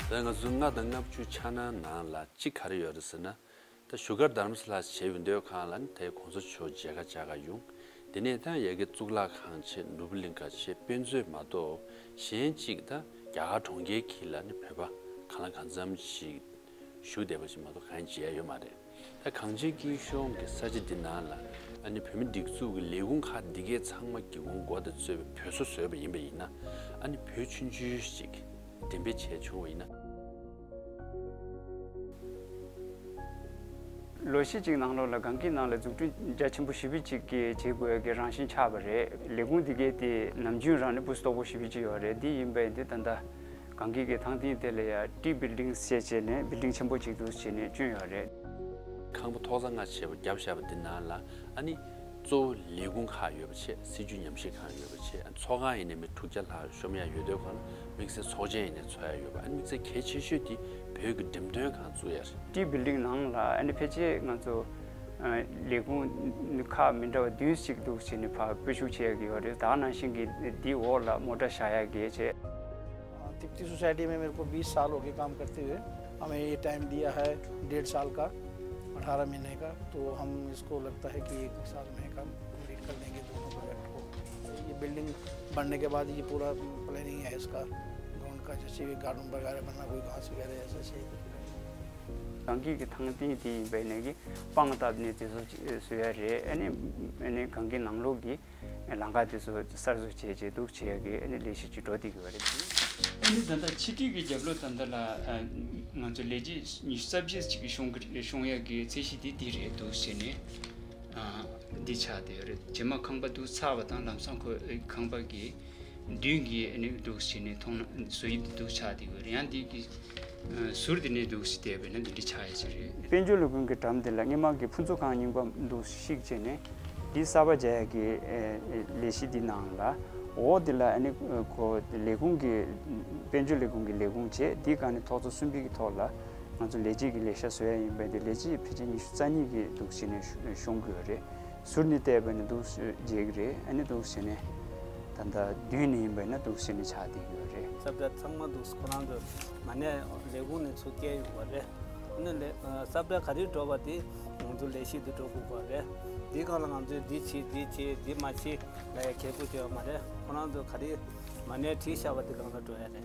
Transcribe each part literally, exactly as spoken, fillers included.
ད་ང་ཚོ་ལྔ་དང་ལྔ་བཅུ་ཆ་ནང་ནང་ལ་གཅིག་ག་རེ་ཡོད་རེད་ཟེར་ན། ད་བཞུགས་སྒར་རྡ་རམ་ས་ལ་བྱས་ཡོད་འདོད་ཁང་ལ་ནི་དེ་གོང་ས་མཆོག་མཇལ་ཁ་བཅར་ག་ཡོང་། དེ་ནས་ད་ཡ་གི་གཙུག་ལག་ཁང་བྱས། ནོར་བུ་གླིང་ག་བྱས། དཔེ་མཛོད་མ་གཏོགས་གཞན་གཅིག་ད་རྒྱ་གར་གྲོང་ཁྱེར་གྱི་ལ་ནི་བོད་པ་གང་ལ་གང་འཚམ་ཞིག་བཞུགས་བསྡད་པ་ཞིག་མ་གཏོགས་གང་མཇལ་ཡོད་མ་རེད། ད་གངས་ཅན་སྐྱིད་གཤོངས་ཀྱི་ས་ཆ་འདི་ནང་ལ་ཨ་ནི་བོད་མི་སྒྲིག་འཛུགས་ཀྱི་ལས་ཁུངས་ཁག་འདི་གས་ཚང་མ་སྒེའུ་ཁུང་སྒོ་དང་གཙོས་པའི་བོད་བཟོ་བཟོས་པ་ཡིན་པ་ཡིན་ན། ཨ་ནི་བོད་ཆུང་ཆུང་ཞིག་འགྲེམས་སྤེལ་བྱས་བྱུང་བ་ཡིན་ན། ལོ་ཤས་ཅིག་ནང་ལོགས་ལ་གངས་སྐྱིད་ནང་ལ་འཛུགས་སྐྲུན་རྒྱ་ཆེན་པོ་ཞེ་པོ་ཅིག་གི་བྱེད་དགོས་ཀྱི་རང་བཞིན་ཆགས་པ་རེད། ལས་ཁུངས་འདི་གའི་དེ་ནམ་རྒྱུན་རང་ནས་སྤུས་དོག་པོ་ཞེ་པོ་ཅིག་ཡོད་རེད། འདི་ཡིན་པས་འདི་ད་ལྟ་གངས་སྐྱིད་ཀྱི་ཐང་སྟེང་དེ་ལ་ཡ་ཏི་བིལ་ཌིང་ཞེས་བྱས་ནས་བིལ་ཌིང་ཆེན་པོ་ཅིག་འདུག་བྱས་ནས་བསྐྲུན་ཡོད་རེད། ཁང་པ་ཐོག་ས་ལྔ་བྱས་པ་བརྒྱབ་བཞག་པ་འདི་ནང་ལ་ཨ་ནི། གཙོ་བོ་ལས་ཁུངས་ཁག་ཡོད་པ་བྱས། སྲིད་བྱུས་ཉམས་ཞིབ་ཁང་ཡོད་པ་བྱས། ཚོགས་ཁང་ཡིན་ནའི་མི་དྲུག་བརྒྱ་ལྷག་ཤོང་ཡ་ཡོད་དུས་གང་ལ་དམིགས་བསལ་ཚོགས་ཆེན་ཡིན་ནའི་ཚོགས་ཡ་ཡོད་པ། ཨ་ནི་དམིགས་བསལ་གལ་ཆེ་ཤོས་དེ་བོད་ཀྱི་འགྲེམས་སྟོན་ཁང་བཙུགས་ཡ་རེད། ཏི་བིལ་ཌིང་ནང་ལ་ཨ་ནི་ཕལ་ཆེར་ང་ཚོ་ལས་ཁུངས་ཁག་མི་འདྲ་བ་བདུན་ཞིག་འདུག་བྱས་ནས་ཕར་སྤོ་བཤུད་བྱེད་ཡ་གི་ཡོད་རེད། ད་ག་ནང་བཞིན་གྱི་འདིའི་འོག་ལ་མོ་ཊ་བཞག་ཡ་གི་བྱས། तिब्बती सोसाइटी में मेरे को बीस साल हो गए काम करते हुए। हमें ये टाइम दिया है डेढ़ साल का, अठारह महीने का, तो हम इसको लगता है कि एक साल में काम कंप्लीट कर देंगे दोनों प्रोजेक्ट को। ये बिल्डिंग बनने के बाद ये पूरा प्लानिंग है इसका, ग्राउंड का, जैसे भी गार्डन वगैरह बनना, कोई घास वगैरह ऐसे ऐसे। གངས་སྐྱིད་ཀྱི་ཐང་སྟེང་དེ་ཡིན་པའི་ནས་ཀྱི་སྤང་བཏབ་ནས་དེ་ཚོ་བཟོ་ཡ་རེད། ཨ་ནི་ཨ་ནི་གངས་སྐྱིད་ནང་ལོགས་ཀྱི་ལམ་ཁ་དེ་ཚོ་གསར་བཟོ་བྱས་བྱས་འདུག་བྱས་ཀྱི་ཨ་ནི་ལས་གཞི་ཅིག་འགྲོ་བསྡད་ཀྱི་ཡོད་རེད། ཨ་ནི་ད་ལྟ་ཕྱི་དྲིལ་གྱི་རྒྱབ་ལོགས་ད་ལྟ་ལ་ང་ཚོ་ལས་བྱེད་ཉི་ཤུ་རྩ་བཞི་ཅིག་ཤོང་གི་ཤོང་ཡག་གི་ཚད་གཞི་དེ་འདི་རེད་འདུག་བྱས་ནས་འདི་ཆགས་བསྡད་ཡོད་རེད། རྗེས་མ་ཁང་པ་འདུག་ཚར་བ་དང་ལམ་སང་ཁོ་ཁང་པ་གི་མདུན་གྱི་ཨ་ནི་འདུག་བྱས་ནས་མཐོང་ན་བཟོ་ཡི་འདུག་ཆགས་བསྡད་ཡོད་རེད། ཡང་འདི་གི་ཟུར་དེ་ནས་འདུག་སེ་བལྟས་པས་ན་འདི་འདྲ་ཆགས་ཡ་ཅིག་རེད། དཔལ་འབྱོར་ལས་ཁུངས་ཀྱི་འགྲམ་དེ་ལ་སྔོན་མ་གི་ཕུན་ཚོགས་ཁང་རྙིང་པ་འདུག་བཤིག་བྱས་ནས་འདི་གསར་པ་རྒྱག་ཡ་གི་ལས་གཞི་འདི་ནང་ལ་འོག་འདི་ལ་ཨ་ནི་ཁོ་ལས་ཁུངས་ཀྱི་དཔལ་འབྱོར་ལས་ཁུངས་ཀྱི་ལས་ཁུངས་བྱས། འདི་ག་ནི་ཐོག་བརྩེགས་གསུམ་པའི་གི་ཐོག་ལ་ང་ཚོ་ལས་བྱེད་ཀྱི་ལས་ཤག་བཟོ་ཡ་ཡིན་པས། འདི་ལས་བྱེད་ཕལ་ཆེར་ཉི་ཤུ་རྩ་གཉིས་ཀྱི་འདུག་བྱས་ནས་ཤོང་གི་ཡོད་རེད། ཟུར་ནས་བལྟས་པ་ན་འདུག་སེ་མཇལ་གྱི་རེད། ཨ་ནི་འདུག་སེ་ནས་ད་ལྟ་མདུན་ནས་ཡིན་པ་ན་འདུག་སེ་ནས་ཆགས་བསྡད་ཀྱི་ཡོད་རེད། ས་བཀྲ་ཚང་མ་འདུག་སེ་ཁོ་རང་ཚོ་མ་ཎི་ལས་ཁུངས་ནས་ཚུར་སྐྱེལ་ཡོང་བ་རེད། ཨ་ནི་ལས་ས་བཀྲ་ག་རེ་འགྲོ་བ་དེ་ང་ཚོ་ལས་གཞི་དུ་འགྲོ་དགོས་པ་རེད། འདི་སྒང་ལ་ང་ཚོས་འདི་བྱེད་འདི་བྱེད་འདི་མ་བྱེད་ལ་ཡ་གལ་པོ་ཅོ་ཡ་མ་རེད། ཁོ་རང་ཚོ་ག་རེ་མ་ཎི་བྲིས་བཞག་པ་དེ་སྒང་ལ་འགྲོ་ཡ་རེད།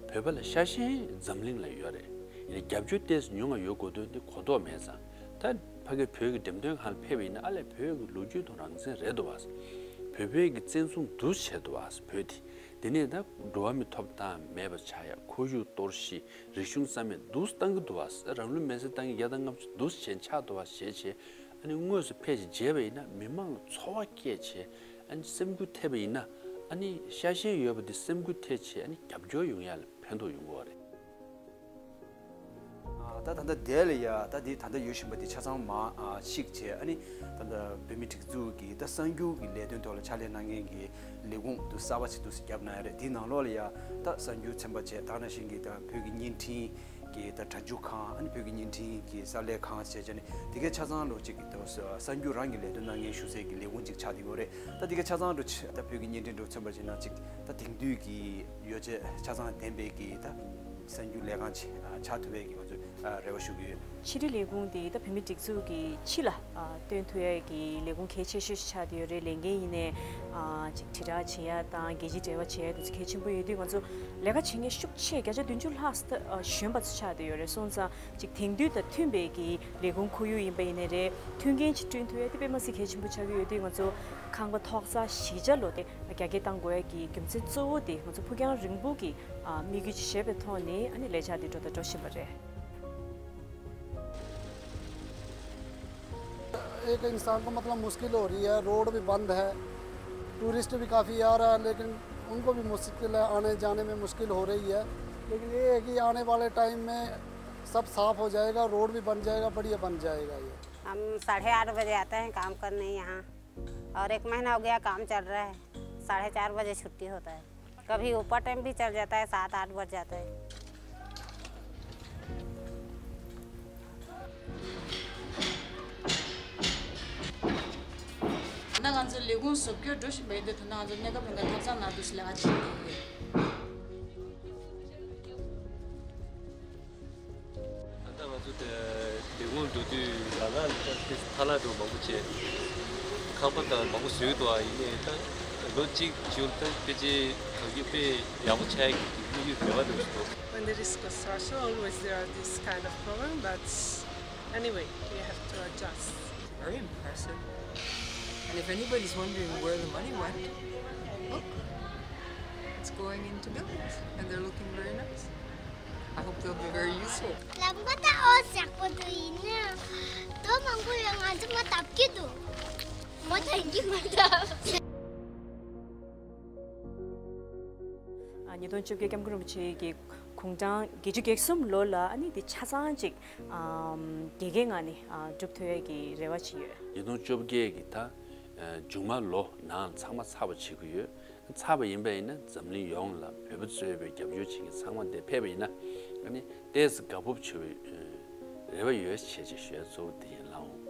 བོད་པ་ལ་ཤ་ཞེན་འཛམ་གླིང་ལ་ཡོད་རེད། ཡིན་ནའི་རྒྱབ་སྐྱོར་ཏོག་ཙམ་ཉུང་ང་ཡོད་དགོས་དོན་དེ་གོ་རྟོགས་མེད་ཙང་། ད་ཕ་གིར་བོད་ཀྱི་འགྲེམས་སྟོན་ཁང་ལ་ཕེབས་པ་ཡིན་ན། ཨ་ལས་བོད་ཀྱི་ལོ་རྒྱུས་དང་རང་བཙན་རེད་འདུག་བ། བོད་པའི་གི་བཙན་བཟུང་འདུག་སེ་བྱས་འདུག་བ་བོད་དེ། དེ་ནས་ད་འགྲོ་བ་མིའི་ཐོབ་ཐང་མེད་པ་ཆགས་ཡ། ཁོར་ཡུག་གཏོར་བཤིག་རིག་གཞུང་རྩ་མེད་འདུག་སེ་བཏང་གི་འདུག་བ། རང་ལུས་མེར་སྲེག་བཏང་གི་བརྒྱ་དང་ལྔ་བཅུ་འདུག་སེ་བྱས་ཆགས་འདུག་བ་ཞེས་བྱས། ཨ་ནི་དངོས་སུ་ཕེབས་ཤིང་མཇལ་བ་ཡིན་ན་མི་མང་ལ་ཚོར་བ་སྐྱེས་བྱས། ཨ་ནི་སེམས་འགུལ་ཐེབས་པ་ཡིན་ན། ཨ་ནི་ཤ་ཞེན་ཡོད་པ་འདི་སེམས་འགུལ་ཐེབས་བྱས། ཨ་ནི་རྒྱབ་སྐྱོར་ཡོང་ཡ་ལ་ཕན་ཐོགས་ཡོང་གི་ཡོད་རེད། ད་ད་ལྟ་དེ་ལ་ཡ་ད་འདི་ད་ལྟ་ཡོད་བཞིན་པ་འདི་ཆ་ཚང་མ་བཤིག་བྱས། ཨ་ནི་ད་ལྟ་བོད་མིའི་སྒྲིག་འཛུགས་ཀྱི་ད་གསར་འགྱུར་གྱི་ལས་དོན་ཐོག་ལ་ཕྱག་ལས་གནང་མཁན་གྱི་ལས་ཁུངས་འདུག་གསར་པ་ཞིག་འདུག་སེ་བརྒྱབ་གནང་ཡ་རེད། དེའི་ནང་ལོགས་ལ་ཡ་ད་གསར་འགྱུར་ཚན་པ་བྱས། ད་ག་ནང་བཞིན་གྱི་ད་བོད་ཀྱི་བརྙན་འཕྲིན་གྱི་ད་སྒྲ་སྒྱུར་ཁང་། ཨ་ནི་བོད་ཀྱི་བརྙན་འཕྲིན་གྱི་གསར་ལས་ཁང་བྱས་བྱས་ནས་དེ་གའི་ཆ་ཚང་ལོ་གཅིག་གི་ད་གསར་འགྱུར་རང་གི་ལས་དོན་གནང་མཁན་ཞུ་སའི་གི་ལས་ཁུངས་གཅིག་ཆགས་བསྡད་ཡོད་རེད། ད་དེ་གའི་ཆ་ཚང་ལོ་ད་བོད་ཀྱི་བརྙན་འཕྲིན་འགྲོ་ཚན་པ་བྱས་ན་གཅིག་ད་དེང་དུས་ཀྱི་ཡོ་བྱད་ཆ་ཚང་ལྡན་པའི་གི་ད་གསར་འགྱུར་ལས་ཁང་ཆགས་ཐུབ་པའི་གི་ང་ཚོས་རེ་བ་ཞུ་གི་ཡོད། ཕྱི་དྲིལ་ལས་ཁུངས་དེ་ད་བོད་མིའི་སྒྲིག་འཛུགས་ཀྱི་ཕྱི་ལ་སྟོན་ཐུབ་ཡ་གི་ལས་ཁུངས་གལ་ཆེ་ཤོས་ཤིག་ཆགས་བསྡད་ཡོད་རེད། ལས་འགན་ཡིན་ནའི་ཅིག་དྲིལ་བསྒྲགས་བྱེད་ཡ་དང་རྒྱལ་སྤྱིའི་འབྲེལ་བ་བྱེད་ཡ་དེ་ཚོ་གལ་ཆེན་པོ་ཡོད་དུས། ང་ཚོ་ལས་ཀ་བྱེད་མཁན་ཤུགས་ཆེ་བརྒྱ་ཆ་བདུན་ཅུ་ལྷག་ཙམ་གཞོན་པ་ཚོ་ཆགས་བསྡད་ཡོད་རེད། སོང་ཙང་ཅིག་དེང་དུས་དང་མཐུན་པའི་གི་ལས་ཁུངས་ཁོར་ཡུག་ཡིན་པ་ཡིན་ནའི་རེད། མཐུན་རྐྱེན་ཅིག་བསྐྲུན་ཐུབ་ཡ་དེ་དཔེ་མ་སྲིད་གལ་ཆེན་པོ་ཆགས་ཀྱི་ཡོད་དུས། ང་ཚོ་ཁང་པ་ཐོག་ས་བཞི་ཆ་ལོ་དེ་རྒྱ་སྐྱེད་གཏང་དགོས་ཡ་གི་རྒྱུ་མཚན་གཙོ་བོ་དེ་ང་ཚོ་ཕུགས་རྒྱང་རིང་པོ་གི་དམིགས་ཡུལ་ཅིག་བཞེས་པའི་ཐོག་ནས་ཨ་ནི་ལས་འཆར་དེ་འགྲོ་དང་འགྲོ་བཞིན་པ་རེད། एक इंसान को मतलब मुश्किल हो रही है, रोड भी बंद है, टूरिस्ट भी काफ़ी आ रहा है, लेकिन उनको भी मुश्किल है, आने जाने में मुश्किल हो रही है। लेकिन ये है कि आने वाले टाइम में सब साफ हो जाएगा, रोड भी बन जाएगा, बढ़िया बन जाएगा ये। हम साढ़े आठ बजे आते हैं काम करने यहाँ, और एक महीना हो गया काम चल रहा है, साढ़े चार बजे छुट्टी होता है। कभी ओवर टाइम भी चल जाता है, सात आठ बज जाता है। ད་ང་ཚོ་ལས་ཁུངས་བཟོ་བཀོད་འགྲོ་བཞིན་པ་ཡིན་དུས། ད་ང་ཚོ་གནས་སྐབས་རིང་ག་ཐབ་ཚང་ནང་དུ་ལས་ཀ་བྱེད་ཀྱི་ཡོད། དེ་སྔོན་འགྲོ་དུས་ལ་ལ་ལ་ད་ཕ་ལ་འགྲོ་མང་པོ་བྱས། ཁང་པ་དང་མང་པོ་བཟོས་འདུག་ཨ། ཡིན་ནའི་ད་ལོ་གཅིག་བྱུང་ད་ཕལ་ཆེར་གང་རྒྱུ་དཔེ་ཡག་པོ་ཆགས་ཀྱི་དམིགས་ཡུལ་རེ་བ་འདུག་འདུག When there is construction, always there are this kind of problem, but anyway, we have to adjust. Very impressive. And if anybody's wondering where the money went, look, it's going into buildings, and they're looking very nice. I hope they'll be very useful. ལམ་ཁ་ད་ཨོ་ཟེར་པོ་དུ་ཡིན་ན། དོ་མང་པོ་ཡོད། ང་ཚོ་མ་བཏབ་ཀྱི་འདུག་མོ་ཐང་གི་མ་བཏབ། ཉིས་སྟོང་བཅོ་བརྒྱད་སྐྱབས་མགོན་རིན་པོ་ཆེ་གི་དགུང་གྲངས་བརྒྱད་ཅུ་གྱ་གསུམ་ལོ་ལ་ཨ་ནི་འདི་ཆ་ཚང་ཅིག་ཨམ་རྒྱལ་ཁའི་ངང་ནས་ཨ་འགྲུབ་ཐུབ་ཡས་ཀྱི་རེ་བ་ཅིག་ཡོད། ཉིས་སྟོང་བཅོ་བརྒྱད་ཀྱི་ད་མཇུག་མ་ལོ་ནང་ཚང་མ་ཚར་བ་བྱེད་ཀྱི་ཡོད། ཚར་བ་ཡིན་པ་ཡིན་ན་འཛམ་གླིང་ཡོངས་ལ་བོད་པ་གཙོས་པའི་རྒྱབ་སྐྱོར་བྱེད་མཁན་ཚང་མ་འདིར་ཕེབས་པ་ཡིན་ན་ཨ་ནི་ཏོག་ཙམ་དགའ་སྤོབས་བྱུང་བའི་རེ་བ་ཡོད་ཅེས་ཞུ་ཡ་གཙོ་བོ་འདི་ཡིན་ལགས།